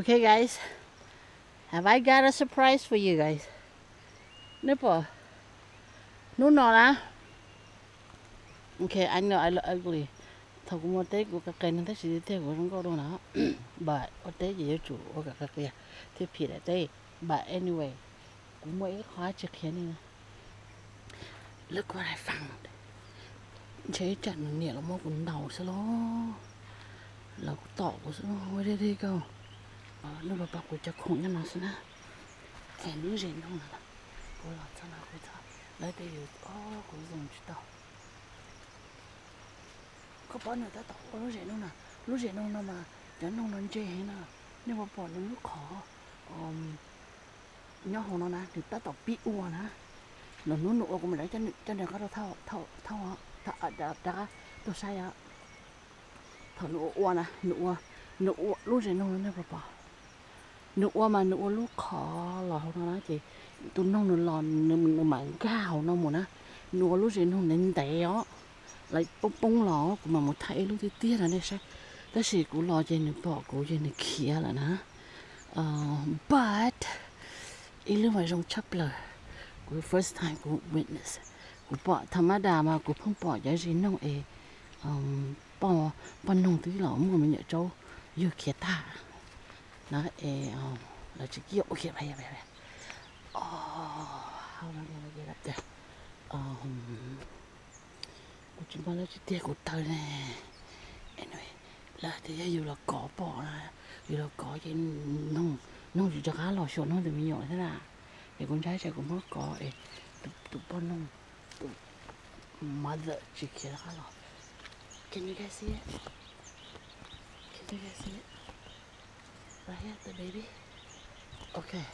Okay, guys, have I got a surprise for you guys? Nej pom hnub no na. Okay, I know I look ugly. Thaum kuv mus teb kuv qias qias no tab sis tiag kuv zoo nkauj dua na. But ua teb ces yuav tsum ua kom qias qias thiaj phim daim teb. But anyway, kuv muaj ib qho dab tsi qhia nej. Look what I found. Ntshe ib tsam nws niam los muab kuv ntaus xwb los, los kuv tom kuv xwb los ua deb deb kawg. Nej puas pom kuv cov khoom nyob no xwb na. Es lub zes noog no, kuv los txog no kuv txog, lawv tias yus, o, kuv zoo tsis tau. Koj paub nws tab tom ua lub zes noog no, lub zes noog no mas cov noog no ntse heev na. Nej puas pom nws lub qhov nyob hauv no na, nws tab tom pib ua na. Lwm hnub nws ua kuv mam li coj nws qab rau thauj, thauj, thauj, rov qab tuaj saib os. Thaum nws ua ua na, nws ua, nws ua lub zes noog no nej puas pom? Nws ua mas nws ua lub qhov los hauv no na ces tus noog nws los nws mam nkag hauv no mus na. Nws ua lub zes noog ntev ntev os, lawv poob poob los kuv mam mus thaij ib lub tiag tiag rau nej saib. Tab sis kuv los ces nws pom kuv ces nws khiav lawm na. But ib lub mas zoo tshaj plaws, kuv first time kuv witness. Kuv pom tham ma das mas kuv pheej pom cov zes noog es poj, poj noog twb los muaj me nyuam tsaub yug khiav tag na es lawv tsis kib ua khiav. Kuv tsis npaj lawv tsis tiag kuv tawg ne. Lawv tias yog yus los kov pom, yus los kov ces noog tsis rov qab los xyuas noog tus me nyuam thiab na. Es kuv ntshai tsam kuv muab kov es tus poj noog, tus mother tsis khiav rov qab los. Can you guys see it? Can you guys see it? Right here, the baby. Okay.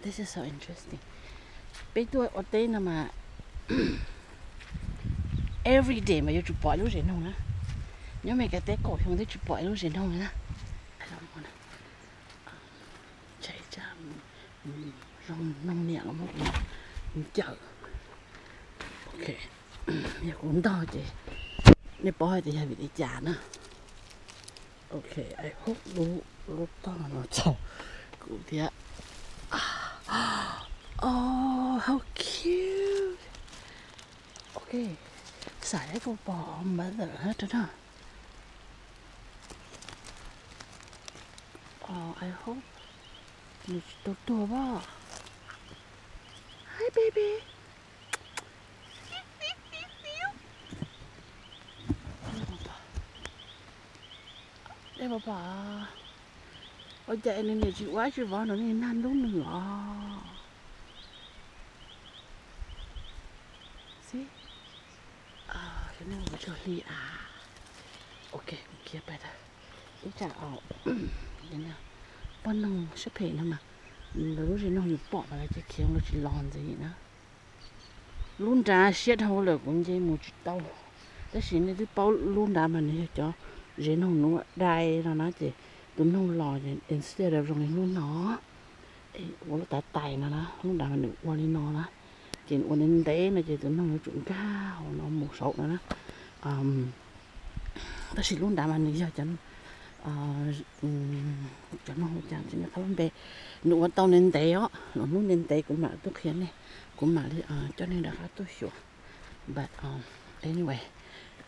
This is so interesting. Peb tuaj ua teb no mas every day mas yuav tsum pom ib lub zes noog na. Nyob Meskas teb kaum xyoo twb tsis pom ib lub zes noog li na. Zoo noog niam los muab kuv ncawm. Ok, yog kuv ntog ces nej paub hais tias yog vim li cas na. Ok, I hope lub, lub tog no txog kuv thiab. Oh, how cute. Ok, xav ib puas pom mother rau no. Oh, I hope nws tsis tau tuag pom. Hi baby. Dej pom pom. Ua cas nws niam tsis ua tsis vov nrog nws nag ntub nws os? Xib, kuv cog hli a. Ok, kuv khiav pais tag. Ib tsam poj noog sab phem no mas, lawv lub zes noog yus pom mas lawv ces khiav lawv tsis los ntxiv na. Lub nrad siab dhau lawm kuv nce mus tsis tau. Tab sis nej twb paub lub nrad mas nws yog cov zes noog nuav dai no na ces tus noog los ces instead of zoo li hnub no ua lub tav tais no na, lub nrad mas nws ua li no na, ces nws ua ntev ntev no ces tus noog yuav tsum nkag hauv no mus saud no na. Tab sis lub nrad mas nws yog cov, cov noog ua cas tsis nco qab lub npe, nws ua tau ntev ntev os, los hnub ntev ntev kuv mam tuaj qhia nej, kuv mam li coj nej rov qab tuaj xyuas. But anyway,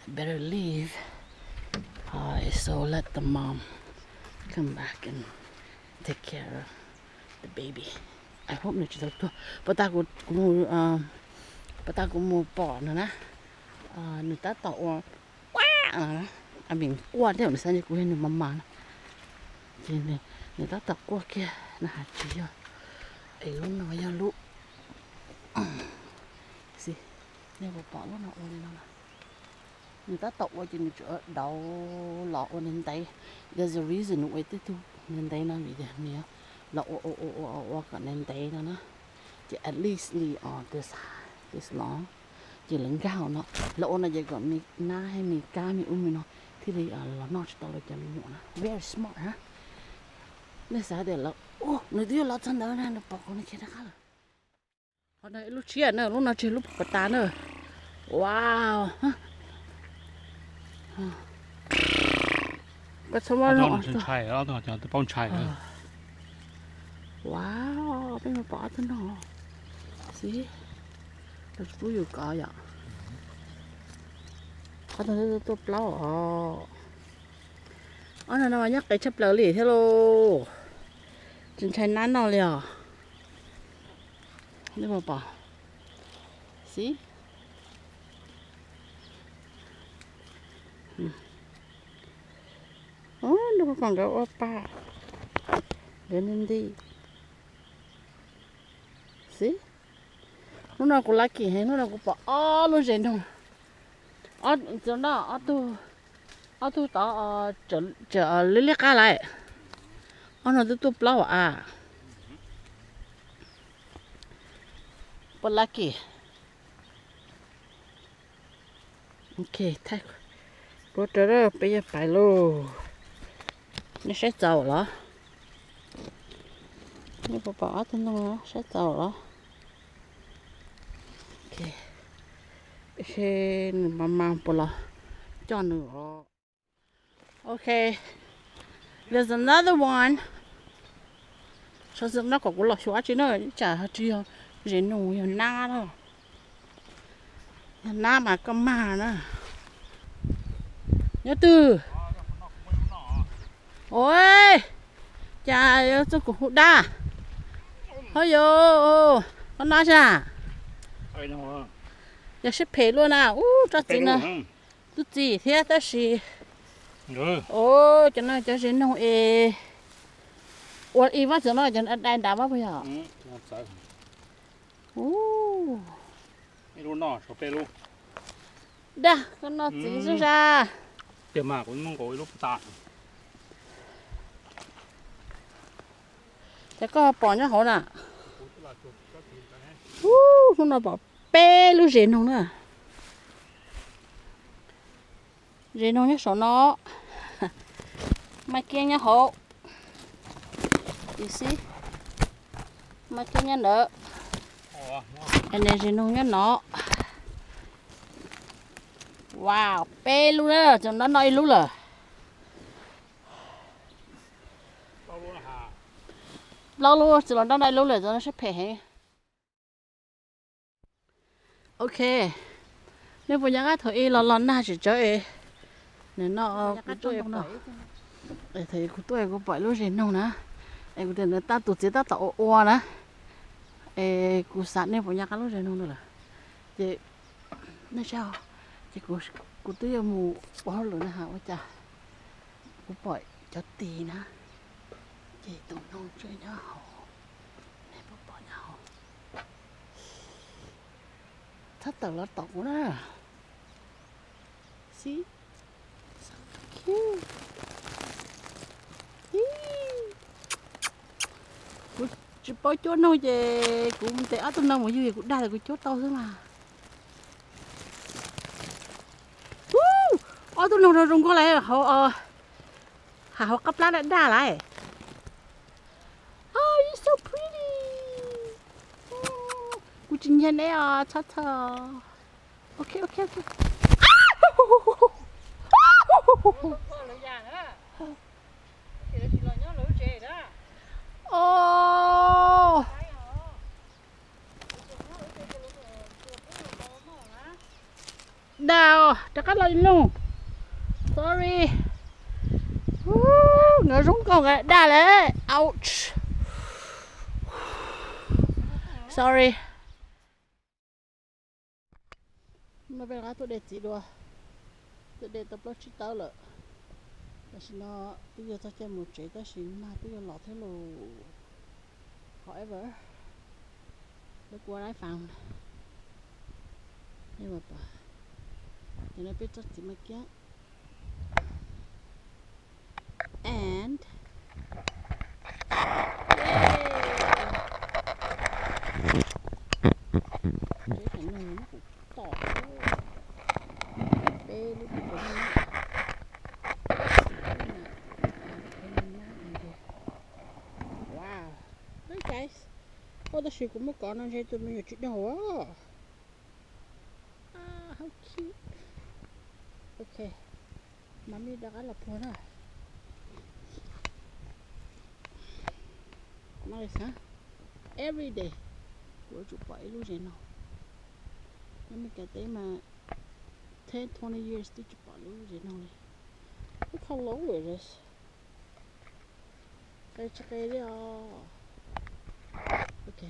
I better leave so let the mom come back and take care of the baby. I hope nws tsis tau tuag. Puas tas kuv, puas tas kuv mus pom nws na, nws tab tom ua, ua, a, vim quaj thiab nws xav ntshe kuv yog nws mas mas na. Ces nws tab tom quaj kiag na, hais tsis yog. Es lub no yog lub, xib, nej puas pom lub no ua li no na? Nws tab tom ua ces nws tsuas dauv los ua ntev ntev. There's a reason nws ua tej tug ntev ntev no vim tias nws los ua ua ua ua ua kom ntev ntev no na. Ces at least li this long, ces lawv nkag no, lawv ua no ces kom me nab thiab me kab me ub me no thiaj li los noj tsis tau lawv cov me nyuam na. Very smart na. Nej xav tias lawv, nws twb yuav los txog ntawd na, nws pom kuv nws khiav rov qab lawm. Qhov no ib lub tshiab na, lub no tsis yog lub pom tas na. Wow. Koj txhob muab zoo ntshai, ob tug cov twb paub ntshai. Wow, peb mus pom ob tug no xwb, los tsis pub yus kov yom. Ob tug tuaj plaub os. Ob no no nyob qis tshaj plaws li thiab lauj. Tsis ntshai nab noj li os. Nej puas pom? Xib. Nub no nkawd ua pa, nkawd nti nti. Xib. Hnub no kuv lucky heev, hnub no kuv pom ob lub zes noog. Ob, ob tug, ob tug tod tseem liab liab qab lawm. Ob no twb tuaj plaub a. Puas lucky? Ok, thaij kuv rau peb yog pais lauj. Nej saib txaus los? Nej puas pom ob tug noog no, saib txaus los? Ok, peb seb nws mas mas puas los coj nws os. Ok, there's another one. Sawv ntxov no kom kuv los xyuas tsi na, tsam tsis yog zes noog, yog nab na. Yog nab mas koj mag na. Nyob twg? Ua cas yuav txog kuv hu dab? Ho yus, koj noj sas? Yog siab phem luaj na, ub, tsob txiv no. Tub txim thiab tab sis, o, cov no cov zes noog es, ua ib vab txawm no cov dai nrad vab puas yog? Ub, dag, koj noj txiv xwb sas. Ces koj pom nyob hauv na. Ub, hnub no pom peb lub zes noog na. Zes noog nyob saum no, mai kiab nyob hauv, xib, mai kiab nyob ntawd, es zes noog nyob no. Wow, peb lub na, txawm no noj ib lub lawm. Plaub lub, txawm los noj ib lub lawm, txawm no siab phem heev. Ok, nej puas nco qab thaum ub los los nag tsis tsawv es, nim no kuv tuaj, thaum kuv tuaj kuv pom lub zes noog na, es kuv tias nws tab tus txiv tab tom ua ua na, es kuv xav nej puas nco qab lub zes noog no lawm, ces nej saib, ces kuv twb yuav mus ua hauj lwm na ha ua cas kuv pom cov tis na, ces tus noog tseem nyob hauv, nej puas pom nyob hauv. Txhob tawm los tom kuv na. Xib. Kuv tsis paub cuab noog ces kuv mus ntes ob tug noog mus yug es kuv dag tas kuv cuab tau xwb mas. Ub, ob tug noog no zoo nkauj lawm hauv, ha hauv qab plab daj daj lawm. Oh, you're so pretty. Kuv tsis nyiag neb os, txhob txhawj. Ok, ok, ok. Oh. Dag, rov qab los ib lub. Sorry. Nkawd zoo nkauj nkawd dag lawm. Ouch. Sorry. No peb rov qab tuaj de txiv dua. Tuaj de tau plaub tsib tawb lawm. Tam sim no twb yuav txog caij mus tsev tab sis nag twb yuav los thiab lauj. However, look what I found. Ces no peb tsob txiv mai kiab. And, yay, peb cov noog no kuj tom peb lub pem no. Wow, look guys, ua tab sis kuv muab kov no ntshe tus me nyuam tsis daug as. Ah, how cute. Ok, mam li rov qab los puag na. Every day kuv yuav tsum pom ib lub zes noog. Nyob Meskas teb mas ten twenty years twb tsis pom lub zes noog li. Look how low it is. Qe tsis qe li os. Ok.